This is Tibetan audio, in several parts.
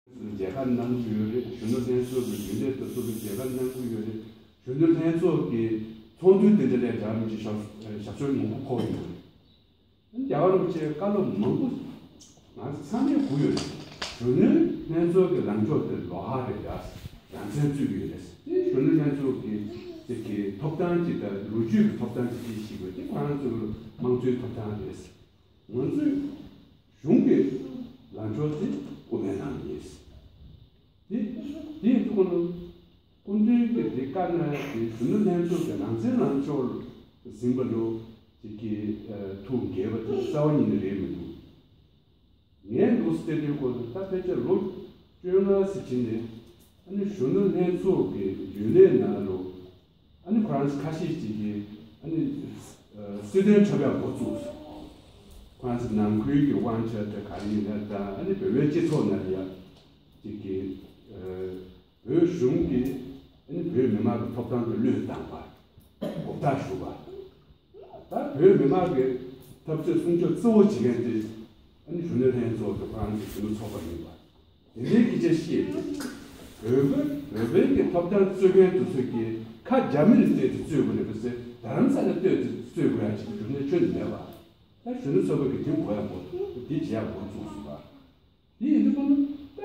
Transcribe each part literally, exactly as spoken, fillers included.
མཇལ་ཁ་གནང་གི་ཡོད་རེད། གཞོན་ནུ་ལྷན་ཚོགས་ཀྱི་རྒྱུན་ལས་དེ་ཚོ་ལ་མཇལ་ཁ་གནང་གི་ཡོད་རེད། གཞོན་ནུ་ལྷན་ཚོགས་ཀྱི་ཚོགས་འདུ་དེ་འདྲ་ལས་འདྲ་མི་ཅིག་ཞབས་ཞབས་སོར་མང་པོ་འཁོར་ཡོད་རེད། རྒྱལ་བ་རིན་པོ་ཆེའི་བཀའ་སློབ་མང་པོ་ང་ཚོ་ཚང་མས་གོ་ཡོད་རེད། གཞོན་ནུ་ལྷན་ཚོགས་ཀྱི་ལངས་ཕྱོགས་དེ་ལོགས་ཀ་རེད་ཡ། རང་བཙན་རྩོད་ཀྱི་ཡོད་རེད། དེ་གཞོན་ནུ་ལྷན་ཚོགས་ཀྱི་ཅིག་གི་ཐོབ་ཐང་ཅིག་དང་ལོ་རྒྱུས་ཀྱི་ཐོབ་ཐང་ཅིག་ཅིག་ཞིག་རེད། དེ་ཁོ་རང་ཚོའི་དམངས་གཙོའི་ཐོབ་ཐང་རེད། ང་ཚོའི་གཞུང་གི་ལངས་ཕྱོགས་དེ་དབུ་མའི་ལམ་ཡིན། དེ་དེ་ཡིན་དུས་ཁོ་ན་སྐུ་མདུན་གྱི་དེ་བཀའ་གནང་ཡ་དེ་གཞོན་ནུ་ལྷན་ཚོགས་ཀྱི་རང་བཙན་ལངས་ཕྱོགས་ཟིན་པ་ལོ་ཅིག་གི་ཐུགས་འགལ་བ་དེ་རྩ་བ་ཉིད་ནས་རེད་མི་འདུག་ངས་འདུག་སེ་བལྟས་དུས་ཁོ་ན་ད་ཕལ་ཆེར་ལོ་བཅོ་ལྔ་ཙམ་ཕྱིན་ནས་ཨ་ནི་གཞོན་ནུ་ལྷན་ཚོགས་ཀྱི་རྒྱུན་ལས་ནང་ལོ། ཨ་ནི་ཁོ་རང་ཚོ་ཁ་ཤས་ཅིག་གིས་ཨ་ནི་སྲིད་དོན་འཁྲབ་ཡག་འགོ་བཙུགས་སོང་། ཁོ་རང་ཚོ་ནང་ཁུལ་གྱི་དབང་ཆ་དེ་ག་རེ་ཡིན་ན་དང་ཨ་ནི་བོད་པའི་སྤྱི་ཚོགས་ནང་ལ་ཡ་ཅིག་གིས་བོད་གཞུང་གིས་ཨ་ནི་བོད་མི་མང་གི་ཐོབ་ཐང་དེ་བློས་བཏང་བ། གོ་བརྡ་ཞུ་བ། ད་བོད་མི་མང་གི་འཐབ་རྩོད་སྲུང་སྐྱོབ་གཙོ་བོ་བྱེད་མཁན་དེ་ཨ་ནི་གཞོན་ནུ་ལྷན་ཚོགས་ཀྱི་ཁོ་རང་ཚོའི་གཞོན་ནུ་ཚོགས་པ་ཡིན་པ། དེ་འདྲའི་སྐད་ཆ་བཤད་དེ། བོད་པ་བོད་པའི་གི་ཐོབ་ཐང་རྩོད་མཁན་དེ་ཚོ་གིས་ཁ་རྒྱ་མི་ལ་གཏད་དེ་རྩོད་དགོས་རེད་པ་ཟེར། རྡ་རམ་ས་ལ་གཏད་དེ་རྩོད་དགོས་ཡ་ཅིག་རྒྱུ་མཚན་ཁྱོན་ནས་མེད་པ། ད་གཞོན་ནུ་ཚོགས་པ་གིས་དེ་གོ་ཡ་འགོ་དེ་བྱེད་ཡ་འགོ་བཙུགས་སོང་བ། དེ་ཡིན་དུས་ཁོ་ན་ད་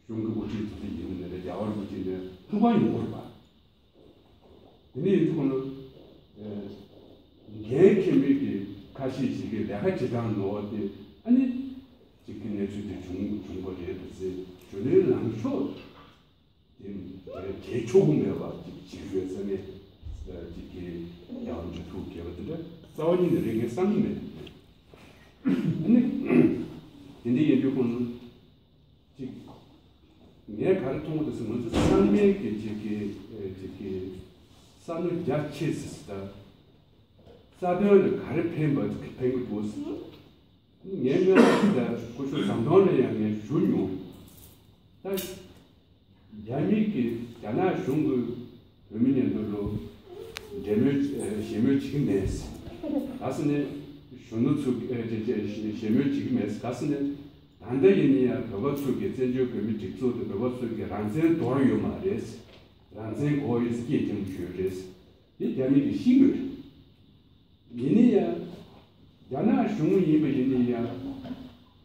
གཞུང་གི་འགོ་ཁྲིད་དེ་ཚོ་ཡིན་ནའི་རེད། རྒྱལ་བ་རིན་པོ་ཆེ་ནས་ཐུགས་ཁུར་ཡོང་དགོས་རེད་པ། དེ་ནས་ཡིན་དུས་ཁོ་ན་འགན་འཁྱེར་མི་གི་ཁ་ཤས་ཤིག་གི་ལས་ཀ་བྱེད་སྟངས་ནོར་བ་དེ་ཨ་ནི་ཅིག་གི་གནས་ཚུལ་དེ་བྱུང་བྱུང་བ་རེད་འདུག་ཟེར། གཞོན་ནུའི་ལངས་ཕྱོགས་དེ་གལ་ཆོག་གི་མེད་པ་ཅིག་བྱེད་དགོས་ས་ནས་ཅིག་གི་ཡང་ཅིག་ཐུགས་དགྱེས་པ་དེ་འདྲ་རྩ་བ་ཉིད་ནས་རེད་ངས་བསམ་གྱི་མེད། ཨ་ནི་དེ་འདྲ་ཡིན་དུས་ཁོ་ན་ཅིག་ངས་ག་རེ་མཐོང་གི་འདུག་ཟེར། ང་ཚོ་ཚང་མས་ཀྱི་ཅིག་གི་ཅིག་གི་བསམ་བློ་རྒྱ་ཆེ་ཟེར་ད། རྩ་དོན་ལ་ག་རེ་ཕན་པ་ཕན་གྱི་འདུག་ཟེར། ངས་སྔོན་མ་ད་སྐུ་ཞབས་ཟམ་གདོང་ལ་ཡང་ངས་ཞུ་མྱོང་། ད་རྒྱ་མི་གིས་རྒྱ་ནག་གཞུང་གིས་བོད་མི་མཉམ་དུ་ལོ་འབྲེལ་མོལ་ཞལ་མོལ་བྱེད་ཀྱི་མེད་ཟེར། ག་ཟེར་ནས་གཞོན་ནུ་ཚོ་ཞལ་མོལ་བྱེད་ཀྱི་མེད་ཟེར། ག་ཟེར་ནས་ད་ལྟ་ཡིན་ན་ཡང་བོད་པ་ཚོ་གིས་བཙན་བྱོལ་བོད་མི་སྒྲིག་འཛུགས་དང་བོད་པ་ཚོ་གིས་རང་བཙན་འདོར་ཡོད་མ་རེད། རང་བཙན་དགོས་ཡོད་ཟེར་སྐད་རྒྱབ་ཡོད་རེད། དེ་རྒྱ་མི་གིས་ཤེས་ཡོད་རེད། ཡིན་ན་ཡང་རྒྱ་ནག་གཞུང་ཡིན་པ་ཡིན་ན་ཡང་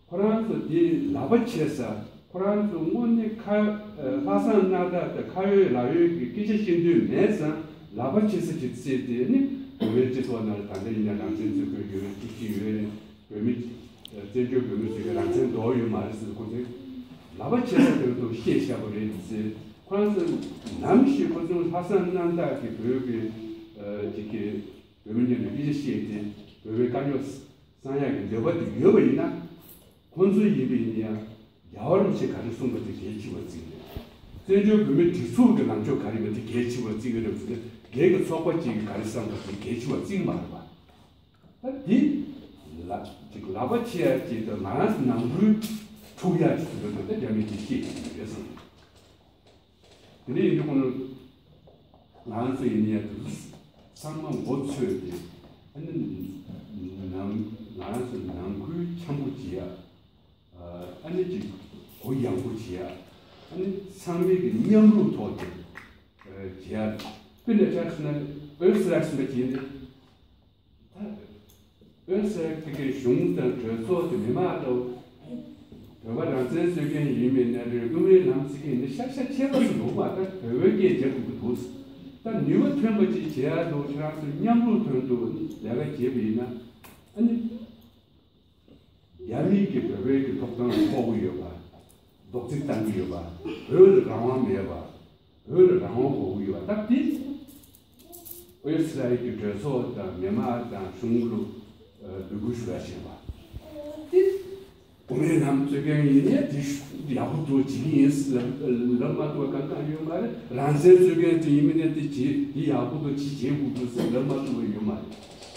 ཁོ་རང་ཚོ་དེ་ལག་པ་ཆེ་ས། ཁོ་རང་ཚོ་དངོས་གནས་ཁ་ལྷག་བསམ་རྣམ་དག་དང་ཁ་ཡོད་ལག་ཡོད་ཀྱི་སྐད་ཆ་བཤད་འདོད་མེད་ཙང་ལག་པ་ཆེ་ས་ཅིག་བརྩིས་ཏེ་ནི་བོད་པའི་སྤྱི་ཚོགས་ནང་ལ་ད་ལྟ་ཡིན་ན་རང་བཙན་རྩོད་དགོས་ཡོད་རེད། གཅིག་གཅིག་ཡོད་རེད། བོད་མི་བཙན་བྱོལ་བོད་མི་ཚོས་རང་བཙན་འདོར་ཡོད་མ་རེད་ཟེར། ཁོ་ཚོས་ལག་པ་ཆེ་ས་དེ་ཚོ་བཤད་བཞག་པ་རེད་ཟེར། ཁོ་རང་ཚོ་ནམ་ཞིག་ཁོ་ཚོ་ལྷག་བསམ་རྣམ་དག་གིས་བོད་ཀྱི་ཅིག་གི་བོད་མི་མཉམ་དུ་སྐད་ཆ་བཤད་དེ་བོད་པའི་དཀའ་རྙོག་སངས་ཡག་གི་འདོད་པ་དེ་ཡོད་པ་ཡིན་ན། ཁོང་ཚོ་ཡིན་པ་ཡིན་ན་ཡང་རྒྱལ་བ་རིན་པོ་ཆེས་ག་རེ་གསུངས་པ་དེ་གལ་ཆེ་བར་བརྩི་གི་རེད། བཙན་བྱོལ་བོད་མིའི་སྒྲིག་འཛུགས་ཀྱི་ལངས་ཕྱོགས་ག་རེ་ཡིན་པ་དེ་གལ་ཆེ་བར་བརྩི་གི་རེད་ཟེར་ཏེ། སྒེར་གྱི་ཚོགས་པ་གཅིག་གིས་ག་རེ་བསམ་པ་དེ་གལ་ཆེ་བར་བརྩི་གི་མ་རེད་པ། ད་འདི་ལ་ཅིག་ལག་པ་ཆེ་ཡ་ཅིག་དང་ང་རང་ཚོ་ནང་ཁུལ་འཁྲུག་ཡ་ཅིག་ཟེར་འདུག་ད་རྒྱ་མི་གིས་བཤད་ཀྱི་ཡོད་རེད་བསམ། དེ་འདྲ་ཡིན་དུས་ཁོ་ན་ང་ཚོ་ཡིན་ཡ་དེ་ཚོ་ཚང་མ་མགོ་ཚོས་ཏེ་ཨ་ནི་ནང་ང་རང་ཚོ་ནང་ཁུལ་འཆམ་པོ་བྱེད་ཡ། ཨ་ནི་ཅིག་གུ་ཡངས་པོ་བྱེད་ཡ། ཨ་ནི་ཚང་མས་ཀྱི་མཉམ་རུབ་ཐོག་ཏུ་བྱེད་ཡ། དཔེར་ན་ཆ་བཞག་ན་ཨོ་སི་ཊྲེ་ལི་ཡ་ཟེར་བ་བྱས་ནས། ད་ཨོ་སི་ཊྲེ་ལི་ཡ་གི་གཞུང་དང་གྲོས་ཚོགས་དེ་མི་མང་དང་། བོད་པ་རང་བཙན་རྩོད་མཁན་ཡིན་མིན་ན་རེད། དབུ་མའི་ལམ་རྩོད་མཁན་ནི་ཤ་ཤ་ཁྱད་པར་ཞིག་འདུག་མ། ད་བོད་པའི་སྐད་རྒྱབ་དགོས་ཀྱི་འདུག་ད་ནུས་པ་ཐོན་པ་ཅིག་བྱེད་ཡ་འདུག་ཁྱེད་རང་ཚོ་མཉམ་རུབ་དོན་དུ་ལས་ཀ་བྱེད་པ་ཡིན་ན། ཨ་ནི། རྒྱ་མིས་ཀྱི་བོད་པའི་གི་ཐོབ་ཐང་ལ་ཕོག་གི་ཡོད་པ། རྡོག་རྫིས་བཏང་གི་ཡོད་པ། བོད་ལ་རང་དབང་མེད་པ། བོད་ལ་རང་དབང་དགོས་ཀྱི་ཡོད་པ། ད་དེ་ཨོ་སི་ཊྲེ་ལི་ཡ་གི་གྲོས་ཚོགས་དང་མི་མང་དང་གཞུང་ལ་འབོད་སྐུལ་ཞུ་ཡ་བྱེད་པ། དེ་དབུ་མའི་ལམ་རྩོད་མཁན་ཡིན་ནའི་དེ་ཡག་པོ་འདུག་བྱེད་ཀྱི་ཡིན་ལབ་ལབ་མ་ཐུབ་པ་གང་གང་ཡོད་མ་རེད། རང་བཙན་རྩོད་མཁན་དེ་ཡིན་མིན་ནས་དེ་བྱེད་དེ་ཡག་པོ་འདུག་ཅི་བྱེད་དགོས་འདུག་ཟེར་ལབ་མ་ཐུབ་པ་ཡོད་མ་རེད།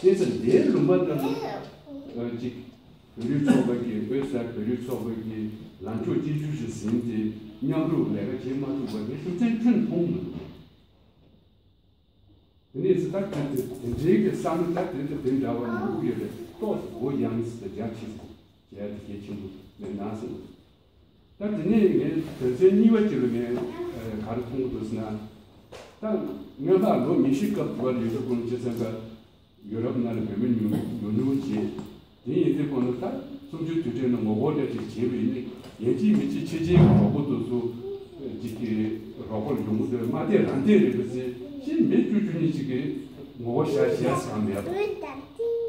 དེ་ཚོ་འདིའི་ལུང་པ་འདྲ་ལ་ཅིག་བོད་རིགས་ཚོགས་པ་གིས་ཨོ་སི་ཊྲེ་ལི་ཡ་བོད་རིགས་ཚོགས་པ་གིས་ལངས་ཕྱོགས་གཅིག་གྱུར་ཞིག་ཟིན་ཏེ་མཉམ་རུབ་ལས་ཀ་བྱེད་མ་ཐུབ་པ་དེ་ཤུགས་རྐྱེན་ཁྱོན་མཐོང་མི་འདུག་དེ་ནས་ཚེ་ཐར་དེ་དེ་དེ་འདྲའི་གི་བསམ་བློ་ད་དེ་ཚོ་དེ་འདྲ་བ་ནང་དུ་ཡོད་རེད། ཏོག་ཙམ་མགོ་ཡངས་ཟེར་རྒྱ་ཆེ་ཟེར་བྱས་དེ་གལ་ཆེན་པོ་མེད་ན་ཟེར། ད་དེ་ནས་ངས་དོན་ཚན་གཉིས་པ་ཅིག་ལ་ངས་ག་རེ་མཐོང་གི་འདུག་ཟེར་ན། ད་སྔོན་མ་ལོ་ཉི་ཤུ་སྐབས་དུ་བར་ཡོད་ཚད་ཀུན་སྤྱི་ཚན་པ་ཡུ་རོབ་ནང་ལ་བོད་མི་ཉུང་ཉུང་ཉུང་བྱས། དེ་ཡིན་དུས་ཁོ་ན་ད་གསུམ་བཅུའི་དུས་དྲན་ལ་ངོ་རྒོལ་འདྲ་ཅིག་བྱས་པ་ཡིན་ན་ཡན་ཆད་མི་གཅིག་ཕྱི་རྒྱལ་གྱི་གྲོགས་པོ་དེ་ཚོ་ཅིག་གི་རོགས་པར་ཡོང་གི་འདུག་མ་བསྡད་རང་བསྡད་རེད་པ་ཟེར་ཅིག་མི་བཅུ་བཅུ་གཉིས་ཅིག་གི་ངོ་རྒོལ་བྱ་བྱས་ས་མེད་པ།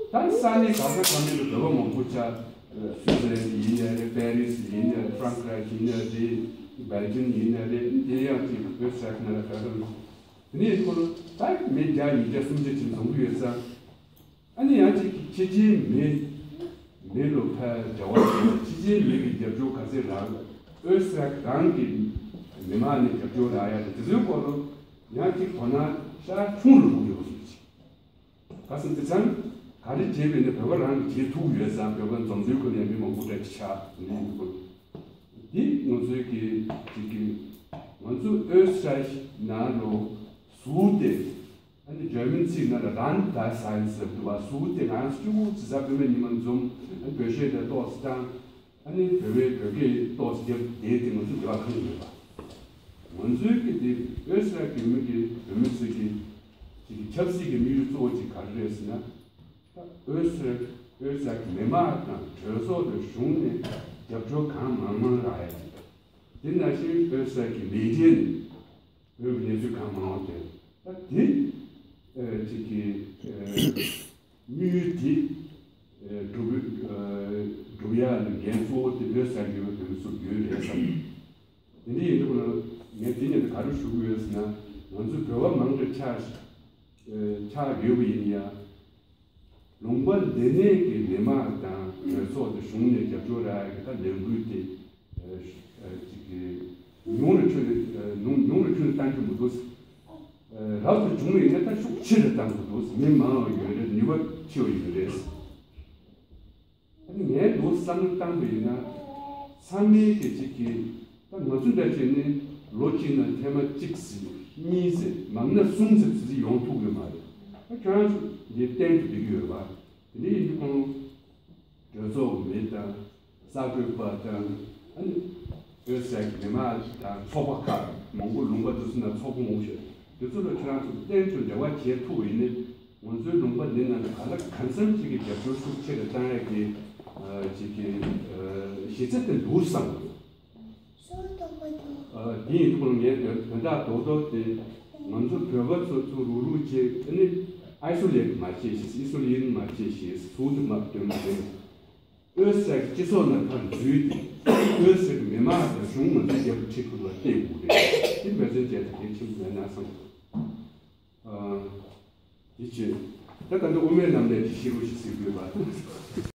ད་ས་གནས་ག་ས་ག་ནས་ལ་བོད་པ་མང་པོ་ཆགས། སུའི་ཙི་ལན་ཡིན་ནའི་རེད། པེ་རི་སི་ཡིན་ནའི་རེད། ཧྥ་རན་སི་ཡིན་ནའི་རེད། སྦེལ་ཇམ་ཡིན་ནའི་རེད། དེ་ཡང་ཅིག་ཨོ་སི་ཊ་ལི་ཡ་ནང་ལ་ཕེབས་རོགས། དེ་ནས་ཁོ་ལ་ད་མི་བརྒྱ་ཉིས་བརྒྱ་སུམ་བརྒྱ་ཅིག་འཛོམས་ཀྱི་ཡོད་ཙང་། ཨ་ནི་ཡང་ཅིག་ཕྱི་རྒྱལ་མི་མི་ལོ་ཕར་འབྲེལ་བ་བྱས་ནས་ཕྱི་རྒྱལ་མི་གི་རྒྱབ་སྐྱོར་ག་ཚད་རག་ཨོ་སི་ཊ་ལི་ཡ་རང་གི་མི་མང་ནས་རྒྱབ་སྐྱོར་རག་ཡ་དེ་དེ་ཚོའི་སྐོར་ལ་ཡང་ཅིག་དོ་སྣང་ཤར་ཆུང་རུ་འགྲོ་གི་ཡོད་ཟེར་ཅིག་ག་ཟེར་དེ་ཚང་ག་རེ་བྱས་པས་ན་བོད་པ་རང་གིས་བྱེད་ཐུབ་ཡོད་ཙང་བོད་པ་འཛོམས་འཛོམས་ཁོ་ནས་མི་མང་པོ་གྲས་ཆགས་འདི་ཡིན་དགོས། འདི་ང་ཚོའི་གི་གཅིག་གི་ང་ཚོ་ཨོ་སི་ཊ་ལི་ཡ་ནང་ལོ་ཟུར་ཏེ་ཨ་ནི་འཇར་མན་ཚིག་ནང་ལ་རན་ད་སའེན་སི་ཟེར་འདུག་བ། ཟུར་ཏེ་རང་སྐྱོ་བོ་ཙི་ས་བོད་མི་ཉི་མ་འཛོམས་ཨ་ནི་བོད་གཞས་དེ་ཏོག་ཙི་བཏང་། ཨ་ནི་བོད་པའི་བོད་སྐད་ཏོག་ཙམ་རྒྱབ་བསྡད་དེ་ང་ཚོ་འབྲེལ་བ་གང་ཡང་མེད་པ། ང་ཚོའི་གི་དེ་ཨོ་སི་ཊ་ལི་ཡ་གི་མི་གི་བོད་མི་ཚོས་གི་ཅིག་གི་ཆབ་སྲིད་ཀྱི་དམིགས་ཡུལ་གཙོ་བོ་ཅིག་ག་རེ་རེད་ཟེར་ན། ད་ཨོ་སི་ཨོ་སི་ཊ་ལི་ཡ་གི་མི་མང་དང་གྲོས་ཚོགས་དང་གཞུང་ནས་རྒྱབ་སྐྱོར་གང་མང་མང་རག་ཡ་ཅིག་དེ་ནང་བཞིན་ཨོ་སི་ཊ་ལི་ཡ་གི་མི་ཌི་ཡ་ནས། བོད་ཀྱི་གནས་ཚུལ་གང་མང་བ་དེ་ད་དེ་ཨ་ཅིག་གི་ཨ་དམིགས་ཡུལ་དེ་ཨ་སྒྲུབ་ཨ་སྒྲུབ་ཡ་ལ་འགན་གཙོ་བོ་དེ་བོད་ས་ཡུལ་བ་བོད་མི་ཚོར་ཡོད་རེད་བསམ། དེ་འདྲ་ཡིན་དུས་ལ་ངས་དེ་ནས་ག་རེ་ཞུ་གི་ཡོད་ཟེར་ན་ང་ཚོ་བོད་པ་མང་དུ་ཆགས་ཨ་ཆགས་ཡོད་པ་ཡིན་ཡང་། ལུང་པ་འདི་ནས་ཀྱི་མི་མང་དང་གྲོས་ཚོགས་དང་གཞུང་ནས་རྒྱབ་སྐྱོར་རག་གི་ད་ལས་འགུལ་དེ་ཨ་ཨ་ཅིག་གི་ཉུང་རུ་ཁྱོན་ནས་ཨ་ཉུང་ཉུང་རུ་ཁྱོན་ནས་གཏང་རྒྱུ་མི་འདུག་ཨ་རབ་ཏུ་བྱུང་བ་ཡིན་ན་ད་ཤུགས་ཆེ་རུ་གཏང་དགོས་འདུག་མི་མང་བ་ཡོད་རེད། ནུས་པ་ཆེ་བ་ཡོད་རེད། ཨ་ནི་ངས་འདུག་བསམ་བློ་བཏང་བ་ཡིན་ན་ཚང་མས་དེ་གཅིག་གིས་ད་ང་ཚོ་འདྲ་བྱས་ནས་ལོ་གཅིག་ནང་ཐེངས་མ་གཅིག་ཟིན་གཉིས་ཟིན་མང་ན་གསུམ་ཟིན་ཙམ་ཡོང་ཐུབ་ཡོད་མ་རེད། ཨ་ཁྱོད་རང་ཚོ་འདི་གཏན་དུ་བསྡད་ཀྱི་ཡོད་པ། དེ་འདྲ་ཡིན་དུས་ཁོང་གྲོས་ཚོགས་མི་དང་གསར་འགོད་པ་དང་ཨ་ནི་ཨོ་སི་ཊ་ལི་ཡ་གི་མི་མང་དང་ཚོགས་པ་ཁག་མང་པོ་ལུང་པ་དེ་ཚོ་ནང་ཚོགས་པ་མང་པོ་ཞིག་དེ་ཚོ་ལ་ཁྱོད་རང་ཚོ་གཏན་དུ་འབྲེལ་བ་བྱེད་ཐུབ་པ་ཡིན་ན། ང་ཚོའི་ལུང་པ་འདི་ནང་ལ་ག་ལ་གང་འཚམ་ཅིག་གི་རྒྱབ་སྐྱོར་ཤུགས་ཆེ་རུ་བཏང་ཡག་གི་ཨ་ཅིག་གི་ཨ་གཞི་རྩ་དེ་འདུག་བསམ་གི་འདུག་ཨ་འདི་ཡིན་དུས་ངས་དོན་དོན་དག་རྡོག་རྡོག་དེ་ང་ཚོ་བོད་པ་ཚོ་ཚུར་རུག་རུག་བྱས་ཨ་ནི་ཨའི་སོ་ལེ་ཊི་མ་བྱས་ཤིག་ཨི་སོ་ལེ་ཤན་མ་བྱས་ཤིག་ཟུར་དུ་མ་བཏོན་པ་དེ་ཨོ་སི་ཀྱི་སྤྱི་ཚོགས་ནང་ཕར་འཛུལ་ཏེ་ཨོ་སི་གི་མི་མང་དང་གཞུང་ང་ཚོའི་རྒྱབ་ལ་ཁྲིད་དགོས་པ་བལྟས་དགོས་རེད། དེ་འབད་བརྩོན་བྱས་ཏེ་གལ་ཆེན་པོ་མེད་ན་བསམ། ཨ་འདི་བྱས། ད་ད་ལྟ་དབུ་མའི་ལམ་ནས་ཅིག་ཤེས་རོགས་ཞིག་ཟེར་དགོས་པ།